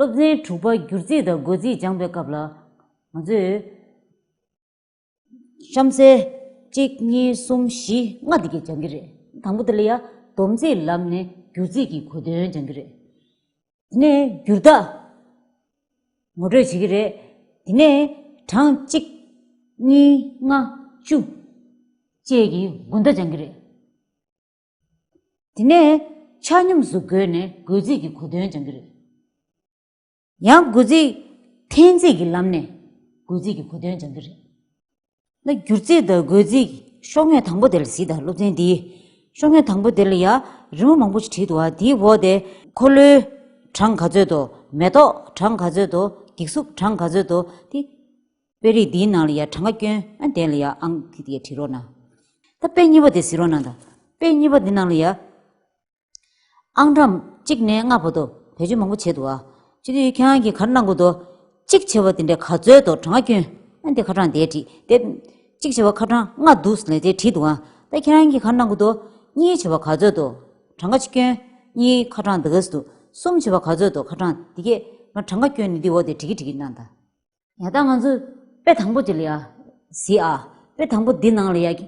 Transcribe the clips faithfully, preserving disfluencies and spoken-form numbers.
སློབ་ཚན་དྲུག་པ་སྒྱུར་རྩིས་དང་བགོ་རྩིས་སྦྱངས་པའི་སྐབས་ལ་ང་ཚོས་གཤམ་གསལ་གཅིག་གཉིས་གསུམ་བཞི་ལྔ་འདི་གས་སྦྱང་གི་རེད། དང་པོ་དེ་ལ་ཡ་སྡོམ་རྩིས་ལམ་ནས་སྒྱུར་རྩིས་ཀྱི་གོ་དོན་སྦྱང་གི་རེད། དེ་ནས་སྒྱུར་རྟགས་ངོ་སྤྲོད་བྱེད་ཀྱི་རེད། དེ་ནས་གྲངས་གཅིག་གཉིས་ལྔ་བཅུ་བཅས་ཀྱི་དགུང་ཟླ་སྦྱང་གི་རེད། དེ་ནས་ཆ་སྙོམས་སུ་བགོས་ནས་བགོ་རྩིས་ཀྱི་གོ་དོན་སྦྱང་གི་རེད། ཡང་བགོ་རྩིས་འཐེན་རྩིས་ཀྱི་ལམ་ནས་བགོ་རྩིས་ཀྱི་གོ་དོན་སྦྱང་གི་རེད། ན་སྒྱུར་རྩིས་དང་བགོ་རྩིས་ཀྱི་ཤོག་ངོས་དང་པོ་དེ་ལ་གཟིགས་དང་། སློབ་ཚན་འདིའི་ཤོག་ངོས་དང་པོ་དེ་ལ་ཡ་རི་མོ་མང་པོ་ཞིག་བྲིས་འདུག་ཨ། དེའི་འོག་དེ་འཁོར་ལོའི་གྲངས་ག་ཚོད་འདུག་མེ་ཏོག་གྲངས་ག་ཚོད་འདུག་འགྱིག་གཟུགས་གྲངས་ག་ཚོད་འདུག་དེ་དཔེ་རིས་འདིའི་ནང་ལ་ཡ་གྲངས་ཀ་སྐྱོན། ཨ་དེ་ལ་ཡ་ཨང་དེ་དེ་བྲིས་རོགས་གནང་། ད་དཔེ་གཉིས་པ་དེ་གཟིགས་རོགས་གནང་དང་། དཔེ་གཉིས་པ་འདི་ནང་ལ་ཡ། ཨང་གྲངས་གཅིག་ནས་ལྔ་བར་དུ་བེད་སྤྱོད་མང་པོ་བྱས་འདུག་ཨ། སྤྱི་འཐུས་ཁྱེད་རང་གིས་ག་རེ་གནང་དགོས་འདུག་གཅིག་བྱས་པ་དེ་འདྲའི་ག་ཚོད་འདུག་གྲངས་ཀ་སྐྱོན། ཨ་འདི་ཁ་གྲངས་དེ་བྲིས་ཏེ། གཅིག་བྱས་པ་ཁ་གྲངས་ལྔ་འདུག་ཟེར་ནས་དེ་བྲིས་འདུག་ཨ། ད་ཁྱེད་རང་གིས་ག་རེ་གནང་དགོས་འདུག་གཉིས་བྱས་པ་ག་ཚོད་འདུག་གྲངས་ཀ་སྐྱོན། གཉིས་ཁ་གྲངས་འདི་ག་ཚོད་འདུག་གསུམ་བྱས་པ་ག་ཚོད་འདུག་ཁ་གྲངས་འདི་གས་ང་གྲངས་ཀ་སྐྱོན་ནི་འདི་འོག་དེ་བྲིས་ཀྱི་བྲིས་ཀྱི་གནང་དང་། ཡ་ད་ང་ཚོ་དཔེ་དང་པོ་དེ་ལ་ཡ་གཟིགས་ཨ། དཔེ་དང་པོ་འདི་ནང་ལ་ཡ་ག་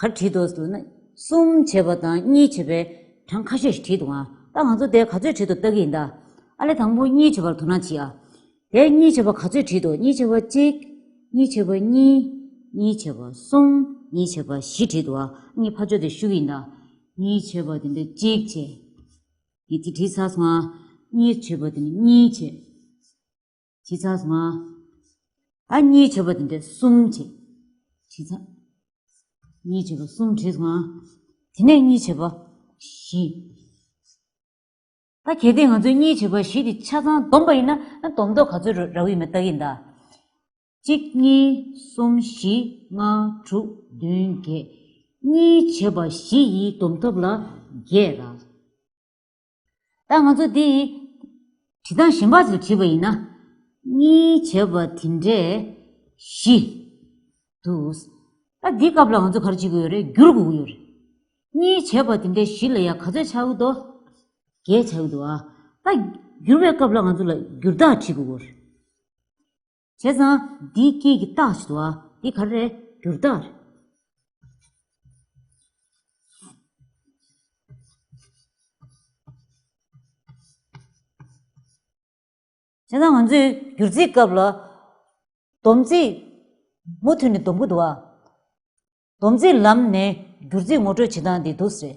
རེ་བྲིས་འདུག་ཟེར་ན། གསུམ་བྱས་པ་དང་གཉིས་བྱས་པའི་གྲངས་ཁ་ཤས་ཤིག་བྲིས་འདུག་ཨ། ད་ང་ཚོ་དེ་ག་ཚོད་བྲིས་འདུག་ལྟ་གི་ཡིན་ད། ཨ་ལས་དང་པོ་གཉིས་བྱས་པར་དོ་སྣང་བྱེད་ཨ། དེ་གཉིས་བྱས་པ་ག་ཚོད་བྲིས་འདུག་གཉིས་བྱས་པ་གཅིག་གཉིས་བྱས་པ་གཉིས། གཉིས་བྱས་པ་གསུམ། གཉིས་བྱས་པ་བཞི་བྲིས་འདུག་ཨ། གཉིས་ཕར་ཕྱོགས་དེ་བཤུ་གི་ཡིན་ད། གཉིས་བྱས་པ་དེ་འདྲ་གཅིག་བྱས། གཉིས་དེ་བྲིས་ཚར་སོང་ཨ། གཉིས་བྱས་པ་དེ་འདྲ་གཉིས་བྱས། བྲིས་ཚར་སོང་ང་། ཨ་གཉིས་བྱས་པ་དེ་འདྲ་གསུམ་བྱས། བྲིས་ཚར། གཉིས་བྱས་པ་གསུམ་བྲིས་སོང་ང་། དེ་ནས་གཉིས་བྱས་པ་བཞི། ད་གལ་ཏེ་ང་ཚོས་གཉིས་བྱས་པ་བཞི་དེ་ཆ་ཚང་བསྡོམས་པ་ཡིན་ན། ཨ་བསྡོམས་ཐོབ་ག་ཚོད་རག་གི་ཡོད་མེད་ལྟ་གི་ཡིན་ད། གཅིག་གཉིས་གསུམ་བཞི་ལྔ་དྲུག་བདུན་བརྒྱད། གཉིས་བྱས་པ་བཞི་ཡི་བསྡོམས་ཐོབ་ལ་བརྒྱད་རག་ད་ང་ཚོ་འདི་བྲིས་སྟངས་གཞན་པ་ཞིག་བྲིས་པ་ཡིན་ན། གཉིས་བྱས་པ་དེ་འདྲས་བཞི་འདུག་ད་འདི་སྐབས་ལ་ང་ཚོ་ག་རེ་བྱེད་དགོས་ཡོད་རེད། བསྒྱུར་དགོས་ཀྱི་ཡོད་རེད། གཉིས་བྱས་པ་དེ་འདྲས་བཞི་ལ་ཡ་ག་ཚོད་ཆགས་ཀྱི་འདུག་བརྒྱད་ཆགས་ཀྱི་འདུག་ཨ། ད་བསྒྱུར་བའི་སྐབས་ལ་ང་ཚོ་ལ་བསྒྱུར་རྟགས་བྲིས་དགོས་ཀྱི་ཡོད་རེད། བྱས་ཙང་འདིའི་དཀྱིལ་གྱི་རྟགས་ཤིག་འདུག་ཨ། འདི་ག་རེ་རེད། བསྒྱུར་རྟགས་རེད། བྱས་ཙང་ང་ཚོས་བསྒྱུར་རྩིས་སྐབས་ལ་སྡོམ་རྩིས་མུ་མཐུད་ནས་སྡོམ་གྱི་འདུག་ཨ། སྡོམ་རྩིས་ལམ་ནས་བསྒྱུར་རྩིས་ངོ་སྤྲོད་བྱེད་སྟངས་འདི་འདུག་ཟེར།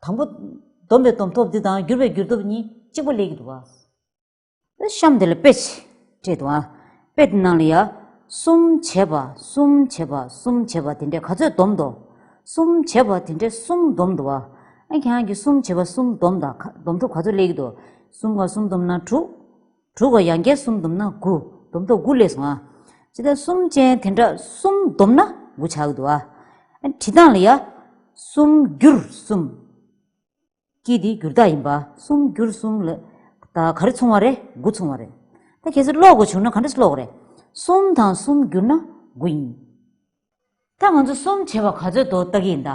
དང་པོ་སྡོམ་པའི་སྡོམ་ཐོབ་འདི་དང་བསྒྱུར་བའི་བསྒྱུར་ཐོབ་གཉིས་གཅིག་པ་སླེབས་ཀྱི་འདུག་ཨ། གཤམ་དེ་ལ་དཔེ་ཅིག་སྤྲད་འདུག་ཨ། དཔེ་དེ་ནང་ལ་ཡ། གསུམ་བྱས་པ་གསུམ་བྱས་པ་གསུམ་བྱས་པ་དེ་འདྲས་ག་ཚོད་བསྡོམས་འདུག་གསུམ་བྱས་པ་དེ་འདྲས་གསུམ་བསྡོམས་འདུག་ཨ། ཨ་ཁྱེད་རང་གིས་གསུམ་བྱས་པ་གསུམ་བསྡོམས་དང་། ཁ་བསྡོམས་ཐོབ་ག་ཚོད་སླེབས་ཀྱི་འདུག་གསུམ་ག་གསུམ་བསྡོམས་ན་དྲུག་དྲུག་ག་ཡང་བསྐྱར་གསུམ་བསྡོམས་ན་དགུ། བསྡོམས་ཐོབ་དགུ་སླེབས་སོང་ཨ། ཅི་ལྟར་གསུམ་ཅན་དེ་འདྲ་གསུམ་བསྡོམས་ན་དགུ་ཆགས་ཀྱི་འདུག་ཨ། ཨ་བྲིས་སྟངས་ལ་ཡ། གསུམ་བསྒྱུར་གསུམ། དཀྱིལ་འདི་བསྒྱུར་རྟགས་ཡིན་པ། གསུམ་བསྒྱུར་གསུམ་ལ། ད་ག་རེ་མཚུངས་པ་རེད། དགུ་མཚུངས་པ་རེད། ད་གལ་སྲིད་ཀློག་དགོས་བྱུང་ན་ག་འདྲ་ཀློག་དགོས་རེད། གསུམ་དང་གསུམ་བསྒྱུར་ན་དགུ་ཡིན། ད་ང་ཚོ་གསུམ་བྱས་པ་ག་ཚོད་འདུག་ལྟ་གི་ཡིན་ད།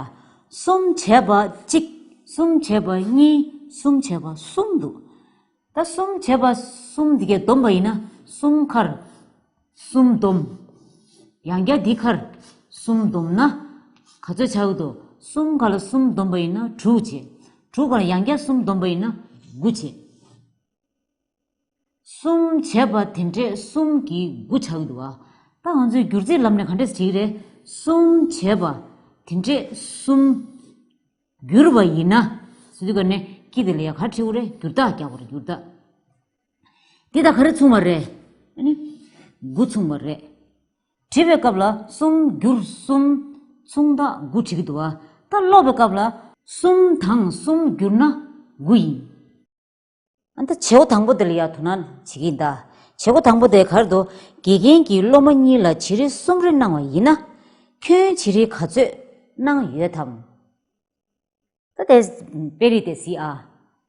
གསུམ་བྱས་པ་གཅིག་གསུམ་བྱས་པ་གཉིས། གསུམ་བྱས་པ་གསུམ་འདུག་ད་གསུམ་བྱས་པ་གསུམ་འདི་གས་བསྡོམས་པ་ཡིན་ན། གསུམ་ཁར་གསུམ་བསྡོམས། ཡང་བསྐྱར་འདི་ཁར་གསུམ་བསྡོམས་ན་ག་ཚོད་ཆགས་ཀྱི་འདུག་གསུམ་ཁ་ལ་གསུམ་བསྡོམས་པ་ཡིན་ན་དྲུག་བྱས། དྲུག་ཁ་ལ་ཡང་བསྐྱར་གསུམ་བསྡོམས་པ་ཡིན་ན་དགུ་བྱས། གསུམ་བྱས་པ་དེ་འདྲས་གསུམ་གྱིས་དགུ་ཆགས་ཀྱི་འདུག་བ། ད་ང་ཚོས་བསྒྱུར་རྩིས་ལམ་ནས་ག་འདྲས་བྱེད་ཀྱི་རེད། གསུམ་བྱས་པ་དེ་འདྲས་གསུམ་བསྒྱུར་བ་ཡིན་ན། ཟེར་དུས་ག་ནས་དཀྱིལ་དེ་ལ་ཡ་ག་རེ་བྲིས་དགོས་རེད། བསྒྱུར་རྟགས་རྒྱག་དགོས་རེད། བསྒྱུར་རྟགས། འདི་དང་ག་རེ་མཚུངས་པ་རེད། ཨ་ནི། དགུ་མཚུངས་པ་རེད། བྲིས་པའི་སྐབས་ལ་གསུམ་བསྒྱུར་གསུམ་མཚུངས་རྟགས་དགུ་བྲིས་ཀྱི་འདུག་བ། ད་ཀློག་པའི་སྐབས་ལ་གསུམ་དང་གསུམ་བསྒྱུར་ན་དགུ་ཡིན། ཨ་ད་བྱེད་པོ་དང་པོ་དེ་ལ་ཡ་དོ་སྣང་བྱེད་ཀྱི་ཡིན་ད། བྱེད་པོ་དང་པོ་དེ་ག་རེ་འདུག་དགེ་རྒན་གྱིས་སློབ་མ་གཉིས་ལ་བྱི་རིལ་གསུམ་རེ་གནང་བ་ཡིན་ན། ཁྱོན་བྱི་རིལ་ག་ཚོད་གནང་ཡོད་དམ། ད་དེ་དཔེ་རིས་དེ་གཟིགས་ཨ།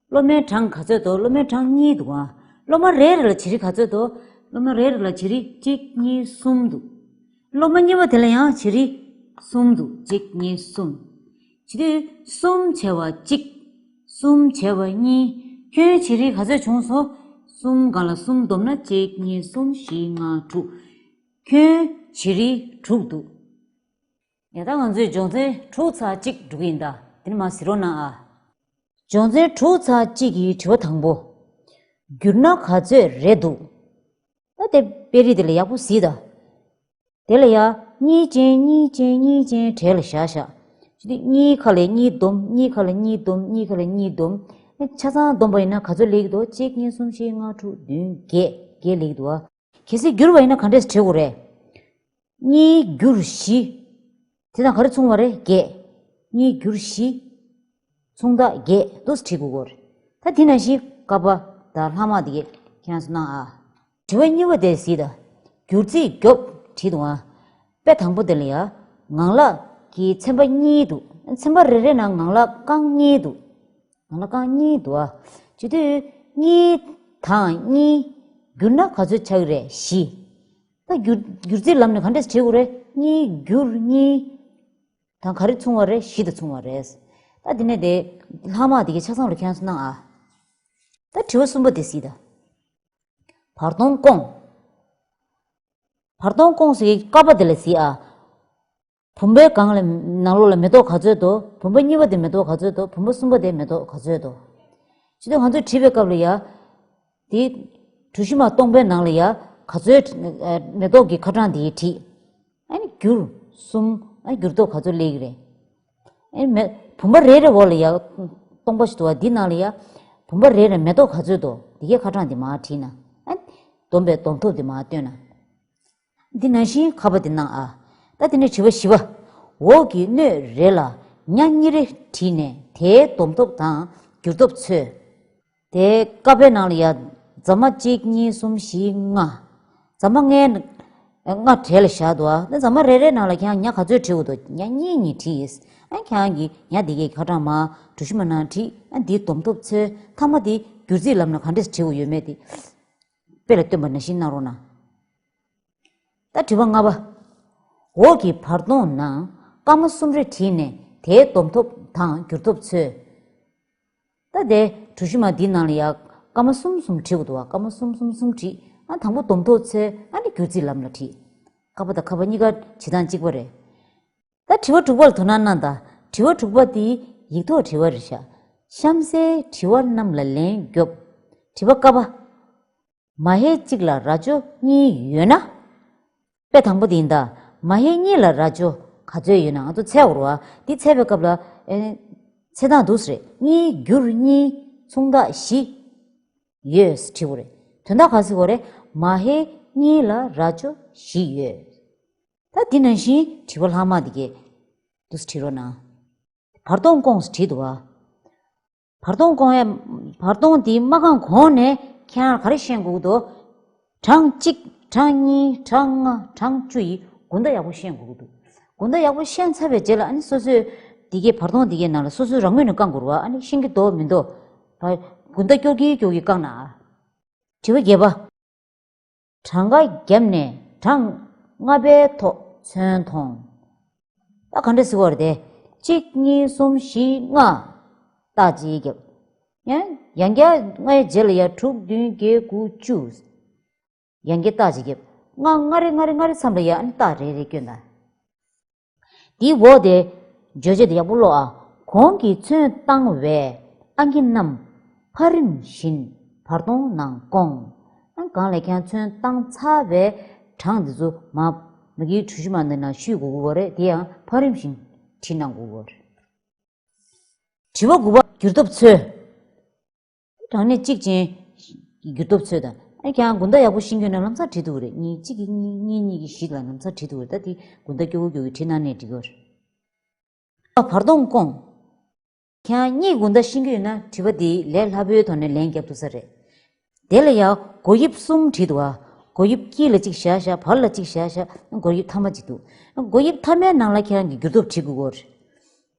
སློབ་མའི་གྲངས་ག་ཚོད་འདུག་སློབ་མའི་གྲངས་གཉིས་འདུག་ཨ། སློབ་མ་རེ་རེ་ལ་བྱི་རིལ་ག་ཚོད་འདུག་སློབ་མ་རེ་རེ་ལ་བྱི་རིལ་གཅིག་གཉིས་གསུམ་འདུག་སློབ་མ་གཉིས་པ་དེ་ལ་ཡང་བྱི་རིལ་གསུམ་འདུག་གཅིག་གཉིས་གསུམ། བྱི་རིལ་གསུམ་བྱས་པ་གཅིག་གསུམ་བྱས་པ་གཉིས། ཁྱོན་བྱི་རིལ་ག་ཚོད་བྱུང་སོང་། གསུམ་ག་ལ་གསུམ་བསྡོམས་ན་གཅིག་གཉིས་གསུམ་བཞི་ལྔ་དྲུག་ཁྱོན་བྱེད་རིགས་དྲུག་འདུག་ཡ་ད་ང་ཚོས་སྦྱོང་ཚན་དྲུག་ཚེག་གཅིག་འགྲོ་གི་ཡིན་ད། དེ་ནས་མར་གཟིགས་རོགས་གནང་ཨ། སྦྱོང་ཚན་དྲུག་ཚེག་གཅིག་གི་དྲི་བ་དང་པོ། བསྒྱུར་ན་ག་ཚོད་རེད་འདུག་ད་དེ་དཔེ་རིས་དེ་ལ་ཡག་པོ་གཟིགས་དང་། དེ་ལ་ཡ་གཉིས་ཅན་གཉིས་ཅན་གཉིས་ཅན་གྲས་ལ་བཞག་བཞག་ཅི་སྟེ་གཉིས་ཁ་ལ་གཉིས་བསྡོམས། གཉིས་ཁ་ལ་གཉིས་བསྡོམས། གཉིས་ཁ་ལ་གཉིས་བསྡོམས། ཆ་ཚང་བསྡོམས་པ་ཡིན་ན་ག་ཚོད་སླེབས་ཀྱི་འདུག་གཅིག་གཉིས་གསུམ་བཞི་ལྔ་དྲུག་བདུན་བརྒྱད། བརྒྱད་སླེབས་ཀྱི་འདུག་ཨ། གལ་སྲིད་བསྒྱུར་བ་ཡིན་ན་ག་འདྲས་བྲིས་དགོས་རེད། གཉིས་བསྒྱུར་བཞི། དེ་དང་ག་རེ་མཚུངས་པ་རེད། བརྒྱད། གཉིས་བསྒྱུར་བཞི། མཚུངས་རྟགས་བརྒྱད་འདུག་སེ་བྲིས་དགོས་ཀྱི་རེད། ད་དེ་ནང་བཞིན་ཀ་པ་དང་ལྷག་མ་དེ་གས་ཁྱེད་རང་ཚོ་གནང་ཨ། དྲི་བ་གཉིས་པ་དེ་གཟིགས་དང་། བསྒྱུར་རྩིས་རྒྱོབ་བྲིས་འདུག་ཨ། དཔེ་དང་པོ་དེ་ལ་ཡ། ངང་ལག་གི་ཚན་པ་གཉིས་འདུག་ཚན་པ་རེ་རེ་ནང་ངང་ལག་རྐང་གཉིས་འདུག་ངང་ལག་རྐང་གཉིས་འདུག་ཨ། བྱེད་དུས་གཉིས་དང་གཉིས་བསྒྱུར་ན་ག་ཚོད་ཆགས་ཀྱི་རེད། བཞི། ད་བསྒྱུར་བསྒྱུར་རྩིས་ལམ་ནས་ག་འདྲས་བྱེད་དགོས་རེད། གཉིས་བསྒྱུར་གཉིས་དང་ག་རེ་མཚུངས་པ་རེད། བཞི་དང་མཚུངས་པ་རེད། ད་དེ་ནས་དེ་ལྷག་མ་དེ་གའི་ཆ་ཚང་ལ་ཁྱེད་རང་ཚོ་གནང་ཨ། ད་དྲི་བ་གསུམ་པ་དེ་གཟིགས་དང་། བར་སྟོང་སྐོང་། བར་སྟོང་སྐོང་ཟེར་ཀ་པ་དེ་ལ་གཟིགས་ཨ། བུམ་པའི་སྒང་ལ་ནང་ལོགས་ལ་མེ་ཏོག་ག་ཚོད་འདུག་བུམ་པ་གཉིས་པ་དེ་མེ་ཏོག་ག་ཚོད་འདུག་བུམ་པ་གསུམ་པ་དེ་མེ་ཏོག་ག་ཚོད་འདུག་བྱས་ཙང་ང་ཚོས་བྲིས་པའི་སྐབས་ལ་ཡ། དེ་གྲུ་བཞི་མ་སྟོང་པའི་ནང་ལ་ཡ་ག་ཚོད་མེ་ཏོག་གི་ཁ་གྲངས་དེ་བྲིས། ཨ་ནི་བསྒྱུར་གསུམ། ཨ་ནི་བསྒྱུར་ཐོབ་ག་ཚོད་སླེབས་ཀྱི་རེད། ཨ་ནི་མེ་བུམ་པ་རེ་རེ་འོག་ལ་ཡ་སྟོང་པ་ཞིག་འདུག་བ། འདི་ནང་ལ་ཡ་བུམ་པ་རེ་རེ་མེ་ཏོག་ག་ཚོད་འདུག་འདི་གའི་ཁ་གྲངས་དེ་མར་བྲིས་ན། ཨ་ནི་བསྡོམས་པས་བསྡོམས་ཐོབ་དེ་མར་བཏོན་ན། འདི་ནང་བཞིན་ཁ་པ་དེ་གནང་ཨ། ད་དེ་ནས་དྲི་བ་བཞི་པ། འོག་གི་སྣོད་རེ་ལ་ཉ་གཉིས་རེ་བྲིས་ནས་དེའི་བསྡོམས་ཐོབ་དང་བསྒྱུར་ཐོབ་འཚོལ། དེ་ཀ་པའི་ནང་ལ་ཡ། རྫ་མ་གཅིག་གཉིས་གསུམ་བཞི་ལྔ། རྫ་མ་ལྔའི་ལྔ་གྲས་ལ་བཞག་འདུག་ཨ། ད་རྫ་མ་རེ་རེའི་ནང་ལ་ཁྱེད་རང་ཉ་ག་ཚོད་བྲིས་དགོས་འདུག་ཉ་གཉིས་གཉིས་བྲིས་ཡིན། ཨ་ཁྱེད་རང་གིས་ཉ་འདི་གའི་ཁ་གྲངས་མར་གྲུ་བཞི་མ་ནང་བྲིས། ཨ་འདིའི་བསྡོམས་ཐོབ་འཚོལ། མཐའ་མ་འདི་བསྒྱུར་རྩིས་ལམ་ནས་ག་འདྲས་བྲིས་དགོས་ཡོད་མེད་དེ། དཔེ་ལ་སྟོན་པ་ནང་བཞིན་གནང་རོགས་གནང་། ད་དྲི་བ་ལྔ་པ། འོག་གི་བར་སྟོང་ནང་སྐར་མ་གསུམ་རེ་བྲིས་ནས་དེའི་བསྡོམས་ཐོབ་དང་བསྒྱུར་ཐོབ་འཚོལ། ད་དེ་གྲུ་བཞི་མ་འདིའི་ནང་ལ་ཡ་སྐར་མ་གསུམ་གསུམ་བྲིས་དགོས་འདུག་བ། སྐར་མ་གསུམ་གསུམ་གསུམ་བྲིས། ཨ་དང་པོ་བསྡོམས་ཐོབ་འཚོལ། ཨ་ནི་བསྒྱུར་རྩིས་ལམ་ལ་བྲིས། ཀ་པ་དང་ཁ་པ་གཉིས་ཀ་བྲིས་སྟངས་གཅིག་པ་རེད། ད་དྲི་བ་དྲུག་པ་ལ་དོ་སྣང་གནང་དང་། དྲི་བ་དྲུག་པ་དེ་ཡིག་ཐོག་དྲི་བ་རེད་ཤག་གཤམ་གསལ་དྲི་བ་རྣམས་ལ་ལན་རྒྱོབ། དྲི་བ་ཀ་པ། མ་ཧེ་གཅིག་ལ་རྭ་ཅོ་གཉིས་ཡོད་ན། དཔེ་དང་པོ་དེ་ཡིན་ད། མ་ཧེ་གཉིས་ལ་རྭ་ཅོ་ག་ཚོད་ཡོད་ན། ང་ཚོ་འཚོལ་དགོས་རེད་བ། འདི་འཚོལ་བའི་སྐབས་ལ་ཨེ། འཚོལ་སྟངས་འདུག་སེ་རེད། གཉིས་བསྒྱུར་གཉིས་མཚུངས་རྟགས་བཞི་ཡོད་ཟེར་བྲིས་དགོས་རེད། དོན་དག་ག་ཟེར་དགོས་རེད། མ་ཧེ་གཉིས་ལ་རྭ་ཅོ་བཞི་ཡོད། ད་འདི་ནང་བཞིན་དྲི་བ་ལྷག་མ་འདི་གས་འདུག་སེ་བྲིས་རོགས་གནང་། བར་སྟོང་སྐོང་ཟེར་བྲིས་འདུག་བ། བར་སྟོང་སྐོང་ཡ། བར་སྟོང་འདི་མ་བསྐང་གོང་ནས་ཁྱེད་རང་ག་རེ་ཤེས་དགོས་ཀྱི་འདུག་གྲངས་གཅིག་གྲངས་གཉིས། གྲངས་ལྔ། གྲངས་བཅུ་ཡི་དགོང་དག་ཡག་པོ་ཤེས་དགོས་ཀྱི་འདུག་དགོང་དག་ཡག་པོ་ཤེས་ཚར་བའི་རྗེས་ལ་ཨ་ནི་སོ་སོས་འདི་གའི་བར་སྟོང་འདི་གའི་ནང་ལ་སོ་སོས་རང་ངོས་ནས་བསྐང་དགོས་རེད་བ། ཨ་ནི་ཤེས་ཀྱི་འདུག་མི་འདུག་བ། དགོང་དག་སྐྱོར་གྱིན་སྐྱོར་གྱིན་བསྐང་ན། དྲི་བ་བརྒྱད་པ། གྲངས་ཀ་བརྒྱབ་ནས་གྲངས་ལྔ་པའི་ཐོག་ཚོན་མཐོང་། ད་ག་འདྲ་ཟེར་བ་རེད་དེ། གཅིག་གཉིས་གསུམ་བཞི་ལྔ། རྟགས་གཅིག་བརྒྱབ། ཡང་ཡང་བསྐྱར་ལྔའི་རྗེས་ལ་ཡ་དྲུག་བདུན་བརྒྱད་དགུ་བཅུ། ཡང་བསྐྱར་རྟགས་གཅིག་བརྒྱབ། ལྔ་ལྔ་རེ་ལྔ་རེ་ལྔ་རེ་མཚམས་ལ་ཡ་ཨ་ནི་རྟགས་རེ་རེ་སྐྱོན་དང་། དེའི་འོག་དེ། བརྗོད་བྱ་དེ་ཡག་པོ་ཀློག་ཨ། གོང་གི་ཚོན་བཏང་བའི་ཨང་ཀི་རྣམས་ཕ་རིམ་བཞིན་བར་སྟོང་ནང་བསྐོང་། ཨ་གང་ལ་ཁྱེད་རང་ཚོན་བཏང་ཚར་བའི་གྲངས་འདི་ཚོ་མ། མ་གིའི་གྲུ་བཞི་མ་འདི་ནང་བཤུས་དགོས་ཀྱི་ཡོད་རེད། དེ་ཡང་ཕ་རིམ་བཞིན་བྲིས་གནང་དགོས་ཀྱི་ཡོད་རེད། དྲི་བ་དགུ་པ། བསྒྱུར་ཐོབ་འཚོལ། གྲངས་གནས་གཅིག་ཅན་བསྒྱུར་ཐོབ་འཚོལ་དང་། ཨ་ཁྱེད་རང་དགོང་དག་ཡག་པོ་ཤེས་ཀྱི་ཡོད་ན་ལམ་སང་བྲིས་ཐུབ་ཀྱི་རེད། གཉིས་གཅིག་གི་གཉིས། གཉིས་གཉིས་ཀྱི་བཞི་ལ་ལམ་སང་བྲིས་ཐུབ་ཀྱི་རེད། ད་དེ་དགོང་དག་སྐྱོ་བོ་སྐྱོ་བོ་བྲིས་གནང་ནས་འགྲིག་གི་རེད། བར་སྟོང་སྐོང་། ཁྱེད་རང་གཉིས་དགོང་དག་ཤེས་ཀྱི་ཡོད་ན་དྲི་བ་འདི་ལས་སླ་པོའི་ཐོག་ནས་ལན་རྒྱབ་ཐུབ་ས་རེད། དེ་ལ་ཡང་སྒོར་དབྱིབས་གསུམ་བྲིས་འདུག་བ། སྒོར་དབྱིབས་དཀྱིལ་ལ་གཅིག་བཞག་བཞག་བར་ལ་གཅིག་བཞག་བཞག་སྒོར་དབྱིབས་ཐ་མ་གཅིག་འདུག་སྒོར་དབྱིབས་ཐ་མའི་ནང་ལ་ཁྱེད་རང་གིས་བསྒྱུར་ཐོབ་བྲིས་དགོས་ཀྱི་ཡོད་རེད།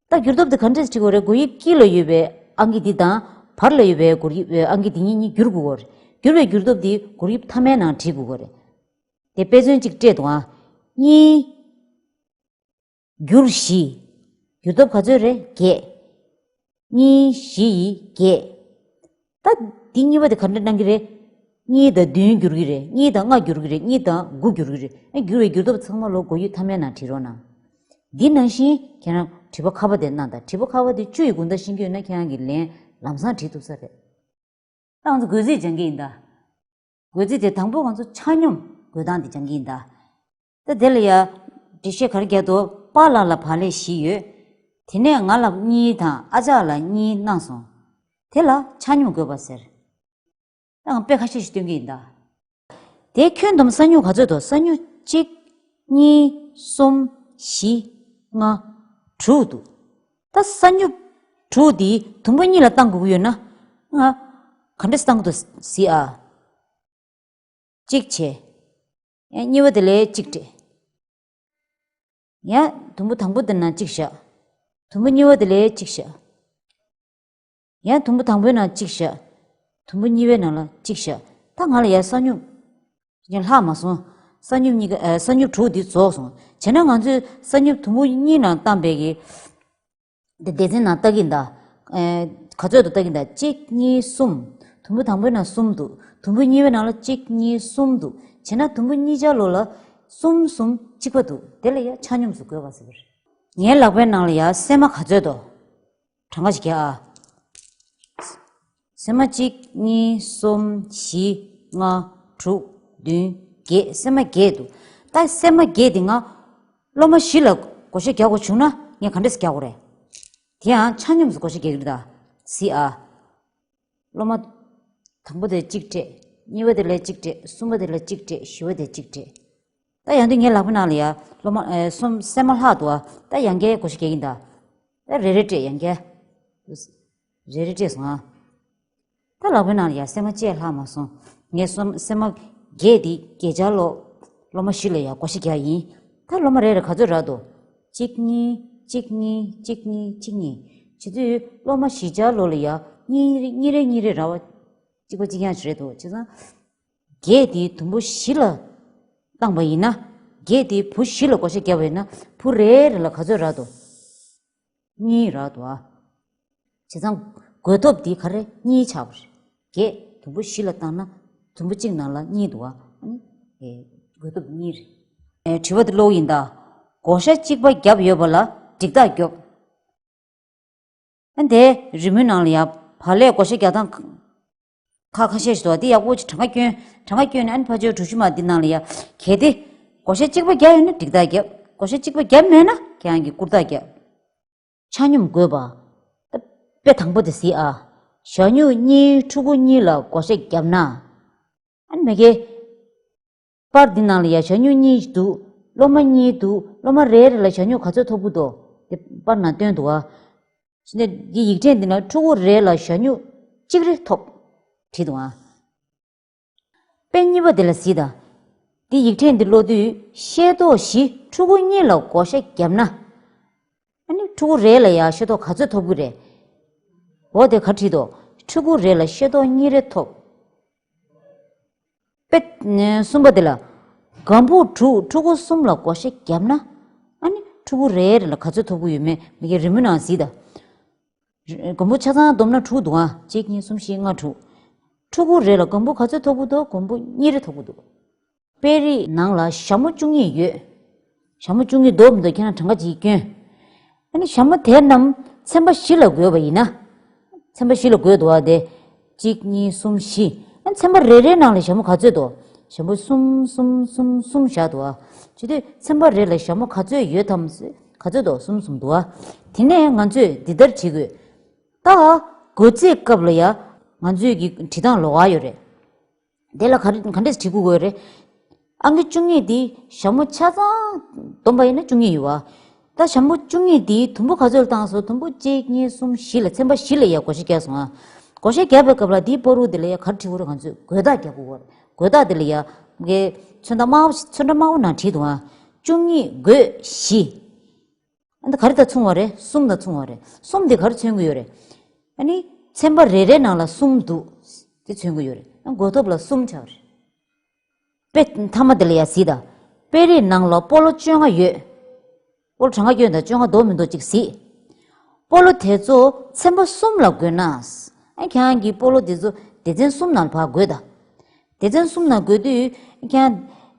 ད་བསྒྱུར་ཐོབ་དེ་ག་འདྲས་བྲིས་དགོས་རེད། སྒོར་དབྱིབས་དཀྱིལ་ལ་ཡོད་པའི་ཨང་ཀི་འདི་དང་བར་ལ་ཡོད་པའི་སྒོར་དབྱིབས་ཨང་ཀི་འདི་གཉིས་གཉིས་བསྒྱུར་དགོས་ཀྱི་ཡོད་རེད། བསྒྱུར་བའི་བསྒྱུར་ཐོབ་དེ་སྒོར་དབྱིབས་ཐ་མའི་ནང་བྲིས་དགོས་ཀྱི་ཡོད་རེད། དེ་དཔེ་མཚོན་གཅིག་སྤྲད་འདུག་ཨ། གཉིས་བསྒྱུར་བཞི། བསྒྱུར་ཐོབ་ག་ཚོད་རེད། བརྒྱད། གཉིས་བཞི་ཡི་བརྒྱད། ད་འདི་གཉིས་པ་དེ་ག་འདྲ་གནང་གི་རེད། གཉིས་དང་བདུན་འགྱུར་གྱི་རེད། གཉིས་དང་ལྔ་འགྱུར་གྱི་རེད། གཉིས་དང་དགུ་འགྱུར་གྱི་རེད། ཨ་འགྱུར་བའི་འགྱུར་ལྡོག་ཚང་མ་ལོ་གོ་ཡུལ་མཐའ་མའི་ནང་བྲིས་རོགས་གནང་། འདི་ནང་བཞིན་ཁྱེད་རང་དྲི་བ་ཁ་པ་དེ་གནང་དང་། དྲི་བ་ཁ་པ་དེ་བཅུ་ཡི་དགོང་དག་ཤེས་ཀྱི་ཡོད་ན་ཁྱེད་རང་གིས་ལན་ལམ་སང་བྲིས་ཐུབ་ས་རེད། ད་ང་ཚོ་བགོད་རྩིས་སྦྱང་གི་ཡིན་ད། བགོད་རྩིས་དེ་དང་པོ་ང་ཚོ་ཆ་སྙོམས་བགོད་སྟངས་དེ་སྦྱང་གི་ཡིན་ད། ད་དེ་ལ་ཡ་འགྲེལ་བཤད་ག་རེ་རྒྱག་འདུག་པཱ་ལགས་ལ་བག་ལེབ་བཞི་ཡོད། དེ་ནས་ང་ལ་གཉིས་དང་ཨ་ཅག་ལ་གཉིས་གནང་སོང་། དེ་ལ་ཆ་སྙོམས་བགོད་པ་ཟེར། ད་ང་དཔེ་ཁ་ཤས་ཤིག་སྟོན་གྱི་ཡིན་ད། དེ་ཁྱོན་བསྡོམས་ས་སྨྱུག་ག་ཚོད་འདུག་ས་སྨྱུག་གཅིག་གཉིས། གསུམ། བཞི། ལྔ། དྲུག་འདུག་ད་ས་སྨྱུག་དྲུག་འདི་དུམ་བུ་གཉིས་ལ་བཏང་དགོས་ཀྱི་ཡོད་ན། ང་ག་འདྲས་བཏང་དགོས་འདུག་གཟིགས་ཨ། གཅིག་བྱས། ཡང་གཉིས་པ་དེ་ལ་གཅིག་སྤྲད། ཡང་དུམ་བུ་དང་པོ་དེ་ནང་གཅིག་བཞག་དུམ་བུ་གཉིས་པ་དེ་ལ་གཅིག་བཞག་ཡང་དུམ་བུ་དང་པོའི་ནང་གཅིག་བཞག་དུམ་བུ་གཉིས་པའི་ནང་ལ་གཅིག་བཞག་ད་ང་ལ་ཡང་ས་སྨྱུག་ཡང་ལྷག་མ་སོང་། ས་སྨྱུག་གཉིས་ཀ་ཨ། ས་སྨྱུག་དྲུག་འདི་རྫོགས་སོང་། བྱས་ན་ང་ཚོས་ས་སྨྱུག་དུམ་བུ་གཉིས་ནང་བཏང་པའི་གི་འདི་སྡེ་ཚན་ནང་ལྟ་གི་ཡིན་ད། ཨ། ག་ཚོད་འདུག་ལྟ་གི་ཡིན་ད། གཅིག་གཉིས། གསུམ། དུམ་བུ་དང་པོའི་ནང་གསུམ་འདུག་དུམ་བུ་གཉིས་པའི་ནང་ལ་གཅིག་གཉིས། གསུམ་འདུག་བྱས་ན་དུམ་བུ་གཉིས་ཆ་ལོ་ལ་གསུམ་གསུམ་གཅིག་པ་འདུག་དེ་ལ་ཡ་ཆ་སྙོམས་སུ་བགོས་པ་ཟེར་བ་རེད། ངའི་ལག་པའི་ནང་ལ་ཡ་སྲན་མ་ག་ཚོད་འདུག་གྲངས་ཀ་ཞིག་རྒྱག་ཨ། སྲན་མ་གཅིག་གཉིས། གསུམ། བཞི། ལྔ། དྲུག་བདུན། བརྒྱད། སྲན་མ་བརྒྱད་འདུག་ད་སྲན་མ་བརྒྱད་འདི་ང་སློབ་མ་བཞི་ལ་བགོ་བཤའ་རྒྱག་དགོས་བྱུང་ན་ངས་ག་འདྲས་སེ་རྒྱག་དགོས་རེད། དེ་ཡང་ཆ་སྙོམས་སུ་བགོ་བཤའ་རྒྱག་གི་རེད་ད། གཟིགས་ཨ། སློབ་མ་དང་པོ་དེ་གཅིག་སྤྲད། གཉིས་པ་དེ་ལ་གཅིག་སྤྲད། གསུམ་པ་དེ་ལ་གཅིག་སྤྲད། བཞི་པ་དེ་གཅིག་སྤྲད། ད་ཡང་དུས་ངའི་ལག་པའི་ནང་ལ་ཡ་སློབ་མ་ཨེ་གསུམ། སྲན་མ་ལྷག་འདུག་ཨ། ད་ཡང་བསྐྱར་བགོ་བཤའ་རྒྱག་གི་ཡིན་ད། ད་རེ་རེ་སྤྲད། ཡང་བསྐྱར་རེ་རེ་སྤྲད་སོང་ཨ། ད་ལག་པའི་ནང་ལ་ཡ་སྲན་མ་གཅིག་ལྷག་མ་སོང་། ངས་སྲན་སྲན་མ་བརྒྱད་འདི་བརྒྱད་ཆ་ལོ་སློབ་མ་བཞི་ལ་ཡ་བགོ་བཤའ་རྒྱག་ཡིན། ད་སློབ་མ་རེ་རེ་ག་ཚོད་རག་འདུག་གཅིག་གཉིས། གཅིག་གཉིས། གཅིག་གཉིས། གཅིག་གཉིས། བྱེད་དུས་སློབ་མ་བཞི་ཆ་ལོ་ལ་ཡ་གཉིས་གཉིས་རེ་གཉིས་རེ་རག་པ། གཅིག་པ་གཅིག་རྐྱང་ཞིག་རེད་འདུག་བྱས་ཙང་། བརྒྱད་དེ་དུམ་བུ་བཞི་ལ་བཏང་པ་ཡིན་ན། བརྒྱད་དེ་བུ་བཞི་ལ་བགོ་བཤའ་བརྒྱབ་པ་ཡིན་ན། བུ་རེ་རེ་ལ་ག་ཚོད་རག་འདུག་གཉིས་རག་འདུག་ཨ། བྱས་ཙང་བགོ་ཐོབ་འདི་ག་རེ། གཉིས་ཆགས་པ་རེད། བརྒྱད་དུམ་བུ་བཞི་ལ་བཏང་ན་དུམ་བུ་གཅིག་ནང་ལ་གཉིས་འདུག་ཨ། ཨ་ནི་ཨེ་བགོ་ཐོབ་གཉིས་རེད། ཨེ་དྲི་བ་འདི་ཀློག་ཡིན་ད། བགོ་བཤའ་གཅིག་པ་བརྒྱབ་ཡོད་པ་ལ་འགྲིག་རྟགས་རྒྱོབ། ཨ་ནི་དེ་རི་མོའི་ནང་ལ་ཡ་བག་ལེབ་བགོ་བཤའ་རྒྱག་སྟངས་ཁ་ཁ་ཤས་ཤིག་འདུག་བ། དེ་ཡག་པོ་ཅིག་གྲངས་ཀ་སྐྱོན། གྲངས་ཀ་སྐྱོན་ནས་ཨ་ནི་ཕར་ཕྱོགས་གྲུ་བཞི་མ་འདི་ནང་ལ་ཡ། གལ་ཏེ་བགོ་བཤའ་གཅིག་པ་བརྒྱབ་ཡོད་ན་འགྲིག་རྟགས་རྒྱབ། བགོ་བཤའ་གཅིག་པ་བརྒྱབ་མེད་ན་ཁྱེད་རང་གིས་བསྐུར་རྟགས་རྒྱབ། ཆ་སྙོམས་བགོས་པ། ད་དཔེ་དང་པོ་དེ་གཟིགས་ཨ། ཞ་སྨྱུག་གཉིས་ཕྲུ་གུ་གཉིས་ལ་བགོ་བཤའ་བརྒྱབ་ན། ཨ་ནི་མ་གི། པར་འདི་ནང་ལ་ཡ་ཞ་སྨྱུག་གཉིས་འདུག་སློབ་མ་གཉིས་འདུག་སློབ་མ་རེ་རེ་ལ་ཞ་སྨྱུག་ག་ཚོད་ཐོབ་ཀྱི་འདུག་དེ་པར་ནང་སྟོན་འདུག་ཨ། ཕྱི་ནས་འདི་ཡིག་ཕྲེང་འདི་ན་ཕྲུ་གུ་རེ་ལ་ཞ་སྨྱུག་གཅིག་རེ་ཐོབ། བྲིས་འདུག་ཨ། དཔེ་གཉིས་པ་འདི་ལ་གཟིགས་དང་། འདི་ཡིག་ཕྲེང་འདི་ཀློག་དུས་ཤེས་རྟོགས་བཞི་ཕྲུ་གུ་གཉིས་ལ་བགོ་བཤའ་བརྒྱབ་ན། ཨ་ནི་ཕྲུ་གུ་རེ་ལ་ཡ་ཤེས་རྟོགས་ག་ཚོད་ཐོབ་ཀྱི་རེད། འོ་དེ་ག་བྲིས་འདུག་ཕྲུ་གུ་རེ་ལ་ཤེས་རྟོགས་གཉིས་རེ་ཐོབ། དཔེ་གསུམ་པ་དེ་ལ། སྒམ་པོ་དྲུག་ཕྲུ་གུ་གསུམ་ལ་བགོ་བཤའ་བརྒྱབ་ན། ཨ་ནི་ཕྲུ་གུ་རེ་རེ་ལ་ག་ཚོད་ཐོབ་ཀྱི་ཡོད་མེད་མ་གི་རི་མོའི་ནང་གཟིགས་དང་། སྒམ་པོ་ཆ་ཚང་བསྡོམས་ན་དྲུག་འདུག་ཨ། གཅིག་གཉིས། གསུམ། བཞི། ལྔ། དྲུག་ཕྲུ་གུ་རེ་ལ་སྒམ་པོ་ག་ཚོད་ཐོབ་ཀྱི་འདུག་སྒམ་པོ་གཉིས་རེ་ཐོབ་ཀྱི་འདུག་དཔེ་རིས་ནང་ལ་ཞྭ་མོ་བཅུ་གཉིས་ཡོད། ཞྭ་མོ་བཅུ་གཉིས་འདུག་མི་འདུག་ཁྱེད་རང་གྲངས་ཀ་ཅིག་སྐྱོན། ཨ་ནི་ཞྭ་མོ་དེ་རྣམས་ཚན་པ་བཞི་ལ་བགོས་པ་ཡིན་ན། ཚན་པ་བཞི་ལ་བགོས་འདུག་བ་དེ། གཅིག་གཉིས། གསུམ། བཞི། ཨ་ནི་ཚན་པ་རེ་རེའི་ནང་ལ་ཞྭ་མོ་ག་ཚོད་འདུག་ཞྭ་མོ་གསུམ་གསུམ་གསུམ་གསུམ་བཞག་འདུག་བ། བྱེད་དུས་ཚན་པ་རེ་ལ་ཞྭ་མོ་ག་ཚོད་ཡོད་དམ། ག་ཚོད་འདུག་གསུམ་གསུམ་འདུག་བ། དེ་ནས་ང་ཚོས་འདི་ལྟར་བྲིས་དགོས། ད་བགོ་རྩིས་སྐབས་ལ་ཡ། ང་ཚོས་ཀྱི་བྲིས་སྟངས་ལོགས་ཀ་ཡོད་རེད། དེ་ལ་ག་རེ་ག་འདྲས་བྲིས་དགོས་ཀྱི་ཡོད་རེད། ཨང་ཀི་བཅུ་གཉིས་འདི་ཞྭ་མོ་ཆ་ཚང་བསྡོམས་པ་ཡིན་ན་བཅུ་གཉིས་ཡོད་བ། ད་ཞྭ་མོ་བཅུ་གཉིས་འདིའི་དུམ་བུ་ག་ཚོད་བཏང་སོང་། དུམ་བུ་གཅིག་གཉིས། གསུམ། བཞི་ལ་ཚན་པ་བཞི་ལ་ཡ་བགོ་བཤའ་བརྒྱབ་སོང་ཨ། བགོ་བཤའ་བརྒྱབ་པའི་སྐབས་ལ་འདིའི་བར་དུ་དེ་ལ་ཡ་ག་རེ་བྲིས་དགོས་རེད། ང་ཚོས་བགོས་རྟགས་རྒྱག་དགོས་རེད། བགོས་རྟགས་དེ་ལ་ཡ། ངས་ཚོན་མདོག་དམར་པོ་ཚོན་ཁྲ་དམར་པོ་ནང་བྲིས་འདུག་ཨ། བཅུ་གཉིས་བགོས་བཞི། ཨ་ནི་ག་རེ་དང་མཚུངས་པ་རེད། གསུམ་དང་མཚུངས་པ་རེད། གསུམ་དེ་ག་རེ་མཚོན་གྱི་ཡོད་རེད། ཨ་ནི་ཚན་པ་རེ་རེའི་ནང་ལ་གསུམ་འདུག་དེ་མཚོན་གྱི་ཡོད་རེད། ཨ་བགོས་ཐོབ་ལ་གསུམ་ཆགས་པ་རེད། དཔེ་མཐའ་མ་དེ་ལ་ཡ་གཟིགས་དང་། དཔེ་རིས་ནང་ལ་སྤོ་ལོ་བཅོ་ལྔ་ཡོད། སྤོ་ལོ་གྲངས་ཀ་སྐྱོན་དང་བཅོ་ལྔ་འདུག་མི་འདུག་ཅིག་གཟིགས། སྤོ་ལོ་དེ་ཚོ་ཚན་པ་གསུམ་ལ་བགོས་ན། ཨ་ཁྱེད་རང་གིས་སྤོ་ལོ་དེ་ཚོ་སྡེ་ཚན་གསུམ་ནང་ལ་ཕར་བགོས་དང་། སྡེ་ཚན་གསུམ་ནང་བགོས་དུས་ཁྱེད་རང་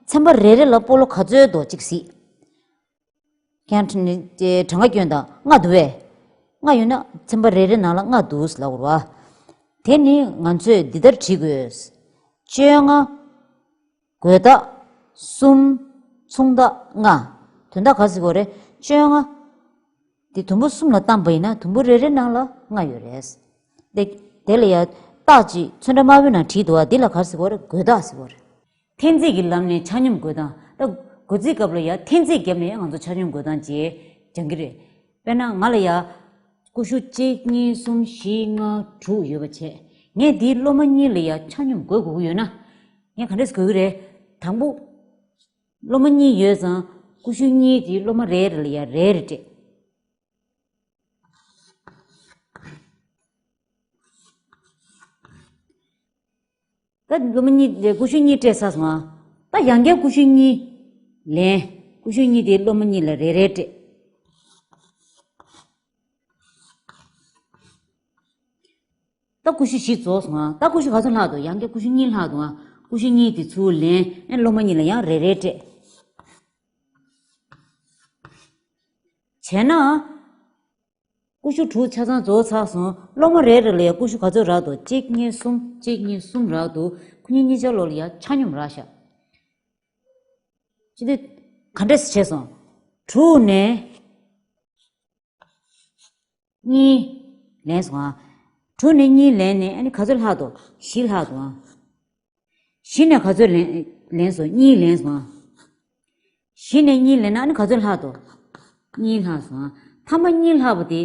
ཚན་པ་རེ་རེ་ལ་སྤོ་ལོ་ག་ཚོད་འདུག་གཅིག་གཟིགས། ཁྱེད་རང་གྲངས་ཀ་སྐྱོན་དང་ལྔ་འདུག་བས། ལྔ་ཡོད་ན་ཚན་པ་རེ་རེ་ནང་ལ་ལྔ་འདུག་ལབ་དགོས་རེད་བ། དེ་ནི་ང་ཚོས་འདི་ལྟར་བྲིས་དགོས། བཅོ་ལྔ། བགོས་རྟགས་གསུམ། མཚུངས་རྟགས་ལྔ། དོན་དག་ག་རེ་ཟེར་དགོས་རེད། བཅོ་ལྔ་དེ་དུམ་བུ་གསུམ་ལ་བཏང་པ་ཡིན་ན་དུམ་བུ་རེ་རེ་ནང་ལ་ལྔ་ཡོད་རེད། དེ་དེ་ལ་ཡ་རྟགས་ཅིག་ཚོན་ཁྲ་དམར་པོའི་ནང་བྲིས་འདུག་བ། འདི་ལ་ག་རེ་ཟེར་དགོས་རེད། བགོས་རྟགས་ཟེར་དགོས་རེད། འཐེན་རྩིས་ཀྱི་ལམ་ནས་ཆ་སྙོམས་བགོད་སྟངས། ད་བགོ་རྩིས་སྐབས་ལ་ཡ་འཐེན་རྩིས་བརྒྱབ་ནས་ང་ཚོ་ཆ་སྙོམས་བགོད་སྟངས་བྱེད་སྦྱང་གི་རེད། དཔེར་ན་ང་ལ་ཡ་ཀུ་ཤུ་གཅིག་གཉིས་གསུམ་བཞི་ལྔ་དྲུག་ཡོད་པ་བྱས། ངས་འདིའི་སློབ་མ་གཉིས་ལ་ཡ་ཆ་སྙོམས་བགོད་དགོས་ཀྱི་ཡོད་ན། ངས་ག་འདྲས་བགོད་ཀྱི་རེད། དང་པོ། སློབ་མ་གཉིས་ཡོད་ཙང་ཀུ་ཤུ་གཉིས་དེ་སློབ་མ་རེ་རེ་ལ་ཡ་རེ་རེ་སྤྲད། ད་སློབ་མ་གཉིས་ཀུ་ཤུ་གཉིས་སྤྲད་ཚར་སོང་ང་། ད་ཡང་བསྐྱར་ཀུ་ཤུ་གཉིས་ལེན། ཀུ་ཤུ་གཉིས་དེ་སློབ་མ་གཉིས་ལ་རེ་རེ་སྤྲད། ད་ཀུ་ཤུ་བཞི་རྫོགས་སོང་ང་། ད་ཀུ་ཤུ་ག་ཚོད་ལྷག་འདུག་ཡང་བསྐྱར་ཀུ་ཤུ་གཉིས་ལྷག་འདུག་ང་། ཀུ་ཤུ་གཉིས་དེ་ཚུར་ལེན། ཨེ་སློབ་མ་གཉིས་ལ་ཡང་རེ་རེ་སྤྲད། བྱས་ན། ཀུ་ཤུ་དྲུག་ཆ་ཚང་རྫོགས་ཚར་སོང་། སློབ་མ་རེ་རེ་ལ་ཡང་ཀུ་ཤུ་ག་ཚོད་རག་འདུག་གཅིག་གཉིས་གསུམ། གཅིག་གཉིས་གསུམ་རག་འདུག་ཁོ་གཉིས་གཉིས་ཆ་ལོག་ལ་ཡང་ཆ་སྙོམས་རག་ཤག་ཅི་སྟེ། ག་འདྲས་བྱས་སོང་། དྲུག་ནས་གཉིས་ལེན་སོང་ང་། དྲུག་ནས་གཉིས་ལེན་ནས་ཨ་ནི་ག་ཚོད་ལྷག་འདུག་བཞི་ལྷག་འདུག་ང་། བཞི་ནས་ག་ཚོད་ལེན་ལེན་སོང་། གཉིས་ལེན་སོང་ང་། བཞི་ནས་གཉིས་ལེན་ན་ཨ་ནི་ག་ཚོད་ལྷག་འདུག་གཉིས་ལྷག་སོང་ང་། མཐའ་མ་གཉིས་ལྷག་པ་དེ་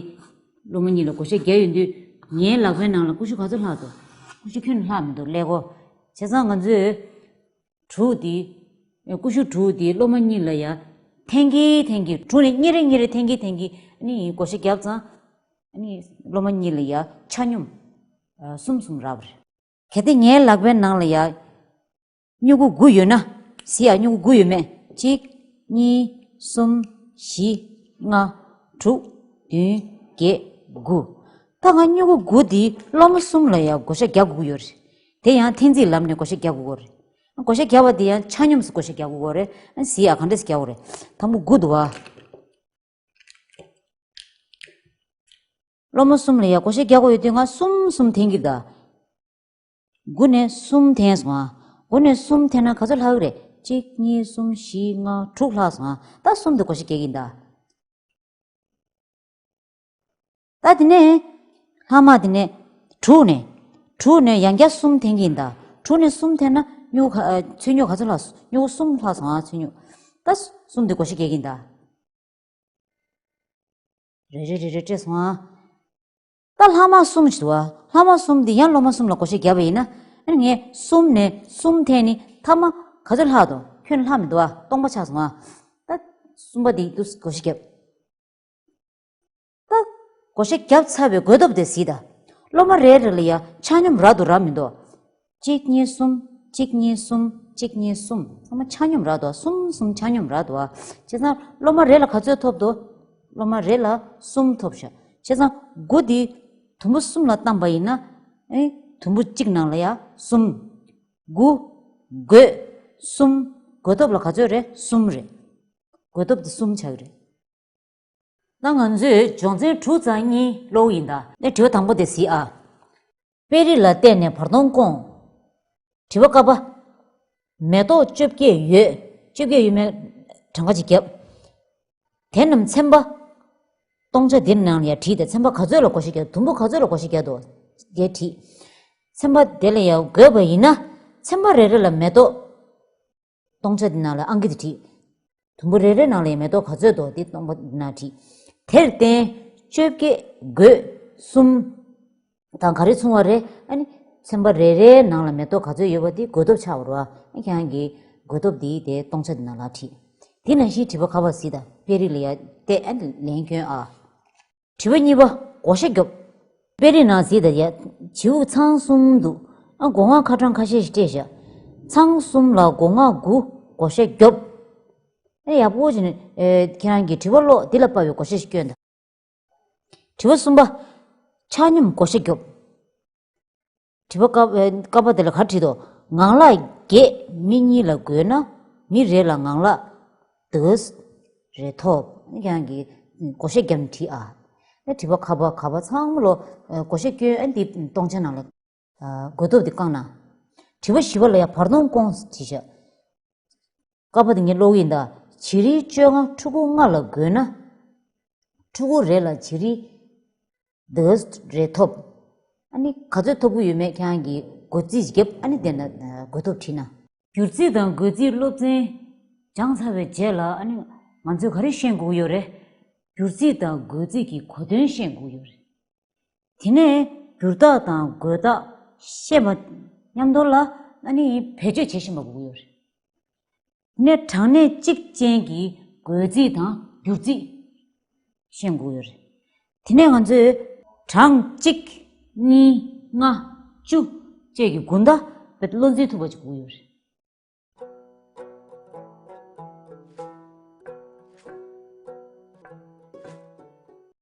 སློབ་མ་གཉིས་ལ་བགོ་བཤའ་བརྒྱབ་ཡོང་དུས་ངའི་ལག་པའི་ནང་ལ་ཀུ་ཤུ་ག་ཚོད་ལྷག་འདུག་ཀུ་ཤུ་ཁྱོན་ནས་ལྷག་མི་འདུག་ཀླད་ཀོར། བྱས་ཙང་ང་ཚོས་དྲུག་དེ། ཀུ་ཤུ་དྲུག་དེ་སློབ་མ་གཉིས་ལ་ཡ་འཐེན་གྱིན་འཐེན་གྱིན། དྲུག་ནས་གཉིས་རེ་གཉིས་རེ་འཐེན་གྱིན་འཐེན་གྱིན་ཨ་ནི་བགོ་བཤའ་བརྒྱབ་ཙང་། ཨ་ནི་སློབ་མ་གཉིས་ལ་ཡ་ཆ་སྙོམས་གསུམ་གསུམ་རག་པ་རེད། གལ་ཏེ་ངའི་ལག་པའི་ནང་ལ་ཡ་སྨྱུ་གུ་དགུ་ཡོད་ན། གཟིགས་ཨ། སྨྱུ་གུ་དགུ་ཡོད་མེད། གཅིག་གཉིས། གསུམ། བཞི། ལྔ། དྲུག་བདུན། བརྒྱད། དགུ། ད་ང་སྨྱུ་གུ་དགུ་འདི་སློབ་མ་གསུམ་ལ་ཡང་བགོ་བཤའ་རྒྱག་དགོས་ཀྱི་ཡོད་རེད། དེ་ཡང་འཐེན་རྩིས་ལམ་ནས་བགོ་བཤའ་རྒྱག་དགོས་ཀྱི་ཡོད་རེད། བགོ་བཤའ་རྒྱག་པ་འདི་ཡང་ཆ་སྙོམས་སུ་བགོ་བཤའ་རྒྱག་དགོས་ཀྱི་ཡོད་རེད། གཟིགས་ཨ། ག་འདྲས་སེ་རྒྱག་དགོས་རེད། དང་པོ་དགུ་འདུག་བ། སློབ་མ་གསུམ་ལ་ཡང་བགོ་བཤའ་རྒྱག་དགོས་ཡོད་དུས་ང་གསུམ་གསུམ་འཐེན་གྱི་ཡིན་ད། དགུ་ནས་གསུམ་འཐེན་སོང་ང་། དགུ་ནས་གསུམ་འཐེན་ན་ག་ཚོད་ལྷག་གི་རེད། གཅིག་གཉིས། གསུམ། བཞི། ལྔ། དྲུག་ལྷག་སོང་ང་། ད་གསུམ་དེ་བགོ་བཤའ་རྒྱག་གི་ཡིན་ད། ད་དེ་ནས་ལྷག་མ་དེ་ནས་དྲུག་ནས། དྲུག་ནས་ཡང་བསྐྱར་གསུམ་འཐེན་གྱི་ཡིན་ད། དྲུག་ནས་གསུམ་འཐེན་ན་སྨྱུ་གུ་ག་ཚོད་ལྷག་སོང་། སྨྱུ་གུ་གསུམ་ལྷག་སོང་ང་། ཚོན་སྨྱུག་ད་གསུམ་དེ་བགོ་བཤའ་རྒྱག་གི་ཡིན་ད། རེ་རེ་རེ་རེ་སྤྲད་སོང་ང་། ད་ལྷག་མ་གསུམ་ཞིག་འདུག་བ། ལྷག་མ་གསུམ་འདི་ཡང་སློབ་མ་གསུམ་ལ་བགོ་བཤའ་བརྒྱབ་པ་ཡིན་ན། ཨ་ནི་ངས་གསུམ་ནས་གསུམ་འཐེན་ནི་མཐའ་མ་ག་ཚོད་ལྷག་འདུག་ཁྱོན་ལྷག་མི་འདུག་བ། སྟོང་པ་ཆགས་སོང་ང་། ད་གསུམ་པ་འདི་འདུག་བགོ་བཤའ་བརྒྱབ། ད་བགོ་བཤའ་བརྒྱབ་ཚར་བའི་བགོ་ཐོབ་དེ་གཟིགས་ད། སློབ་མ་རེ་རེ་ལ་ཡ་ཆ་སྙོམས་རག་འདུག་རག་མི་འདུག་གཅིག་གཉིས། གསུམ། གཅིག་གཉིས། གསུམ། གཅིག་གཉིས། གསུམ། ཚང་མ་ཆ་སྙོམས་རག་འདུག་གསུམ་གསུམ་ཆ་སྙོམས་རག་འདུག་བ། བྱས་ཙང་སློབ་མ་རེ་ལ་ག་ཚོད་ཐོབ་འདུག་སློབ་མ་རེ་ལ་གསུམ་ཐོབ་ཤག་བྱས་ཙང་དགུ་འདི་དུམ་བུ་གསུམ་ལ་བཏང་པ་ཡིན་ན། ཨེ། དུམ་བུ་གཅིག་ནང་ལ་ཡ་གསུམ། དགུ། བགོ། གསུམ། བགོ་ཐོབ་ལ་ག་ཚོད་རེད། གསུམ་རེད། བགོ་ཐོབ་འདི་གསུམ་ཆགས་ཀྱི་རེད། ད་ང་ཚོས་སྦྱོང་ཚན་དྲུག་ཙམ་གཉིས་ཀློག་གི་ཡིན་ད། ཨེ། དྲི་བ་དང་པོ་དེ་གཟིགས་ཨ། དཔེ་རིས་ལ་བལྟས་ནས་བར་སྟོང་བསྐོང་། དྲི་བ་ཀ་པ། མེ་ཏོག་བཅོ་བརྒྱད་ཡོད། བཅོ་བརྒྱད་ཡོད་མེད་གྲངས་ཀ་ཅིག་བརྒྱབ། དེ་རྣམས་ཚན་པ། སྟོང་ཆ་འདིའི་ནང་ལ་ཡ་བྲིས་ཏེ་ཚན་པ་ག་ཚོད་ལ་བགོ་བཤའ་རྒྱག་དུམ་བུ་ག་ཚོད་ལ་བགོ་བཤའ་རྒྱག་འདུག་དེ་བྲིས། ཚན་པ་དེ་ལ་ཡ་བགོས་པ་ཡིན་ན། ཚན་པ་རེ་རེ་ལ་མེ་ཏོག་སྟོང་ཆ་འདི་ནང་ལ་ཨང་ཀི་དེ་བྲིས། དུམ་བུ་རེ་རེ་ནང་ལ་ཡང་མེ་ཏོག་ག་ཚོད་འདུག་དེ་སྟོང་པ་ནང་བྲིས། དེར་བརྟེན་བཅོ་བརྒྱད་བགོས་གསུམ་དང་ག་རེ་མཚུངས་པ་རེད། ཨ་ནི་ཚན་པ་རེ་རེའི་ནང་ལ་མེ་ཏོག་ག་ཚོད་ཡོད་པ་དེ་བགོས་ཐོབ་ཆགས་པ་རེད་བ། ཨ། ཁྱེད་རང་གིས་བགོས་ཐོབ་དེ་དེ་སྟོང་ཆ་དེ་ནང་ལ་བྲིས། དེ་ནང་བཞིན་དྲི་བ་ཁ་པར་གཟིགས་དང་། དཔེ་རིས་ལ་ཡ་བལྟས། ཨ་ནི་ལན་སྐྱོན་ཨ། དྲི་བ་གཉིས་པ། བགོ་བཤའ་རྒྱོབ། དཔེ་རིས་ནང་གཟིགས་དང་ཡ། བྱིའུ་ཚང་གསུམ་འདུག་ཨ། སྒོ་ང་ཁ་གྲངས་ཁ་ཤས་ཤིག་སྤྲད་བཞག་ཚང་གསུམ་ལ་སྒོ་ང་དགུ། བགོ་བཤའ་རྒྱོབ། ཨ། ཡག་པོ་བྱས་ནས། ཨེ། ཁྱེད་རང་གིས་དྲི་བ་ཀློག་འདི་ལ་དཔག་པའི་བགོ་བཤའ་ཞིག་སྐྱོན་དང་། དྲི་བ་གསུམ་པ། ཆ་སྙོམས་བགོ་བཤའ་རྒྱོབ། དྲི་བ་ཀ། ཨེ། ཀ་པ་དེ་ལ་ག་རེ་བྲིས་འདུག་ངང་ལག་བརྒྱད་མི་གཉིས་ལ་བགོས་ན། མི་རེ་ལ་ངང་ལག་དགུ་རེ་ཐོབ། ཁྱེད་རང་གིས་བགོ་བཤའ་བརྒྱབ་ནས་བྲིས་ཨ། ཨ་ནི་དྲི་བ་ཁ་པར་ག་པར་ཚང་མ་ལོ་བགོ་བཤའ་བསྐྱོན། ཨ་ནི་འདི་སྟོང་ཆ་ནང་ལ་བགོ་ཐོབ་འདི་བཀང་ན། དྲི་བ་བཞི་པ་ལ་ཡང་བར་སྟོང་སྐོང་བྲིས་ཤག་ཀ་པ་དེ་ངས་ཀློག་གི་ཡིན་ད། བྱི་རིལ་བཅོ་ལྔ་ཕྲུ་གུ་ལྔ་ལ་བགོས་ན། ཕྲུ་གུ་རེ་ལ་བྱི་རིལ་དགུ་རེ་ཐོབ། ཨ་ནི་ག་ཚོད་ཐོབ་ཀྱི་ཡོད་མེད་ཁྱེད་རང་གིས་བགོ་རྩིས་བརྒྱབ། ཨ་ནི་དེ་ན་བགོ་ཐོབ་བྲིས་ན། བསྒྱུར་རྩིས་དང་བགོ་རྩིས་སློབ་ཚན་སྦྱངས་ཚར་བའི་རྗེས་ལ། ཨ་ནི་ང་ཚོས་ག་རེ་ཤེས་དགོས་ཀྱི་ཡོད་རེད། བསྒྱུར་རྩིས་དང་བགོ་རྩིས་ཀྱི་གོ་དོན་ཤེས་དགོས་ཀྱི་ཡོད་རེད། དེ་ནས་བསྒྱུར་རྟགས་དང་བགོ་རྟགས་ཤེས་པ་མཉམ་དུ་ལ། ཨ་ནི་བེད་སྤྱོད་བྱེད་ཤེས་པ་དགོས་ཀྱི་ཡོད་རེད། དེ་ནས་གྲངས་གནས་གཅིག་ཅན་གྱི་བགོ་རྩིས་དང་བསྒྱུར་རྩིས་ཤེས་དགོས་ཡོད་རེད། དེ་ནས་ང་ཚོས་གྲངས་གཅིག་གཉིས་ལྔ་བཅུ་བཅས་ཀྱི་དགུན་ཟླ་བེད་བློ་འཛིན་ཐུབ་པ་ཅིག་དགོས་ཡོད་རེད།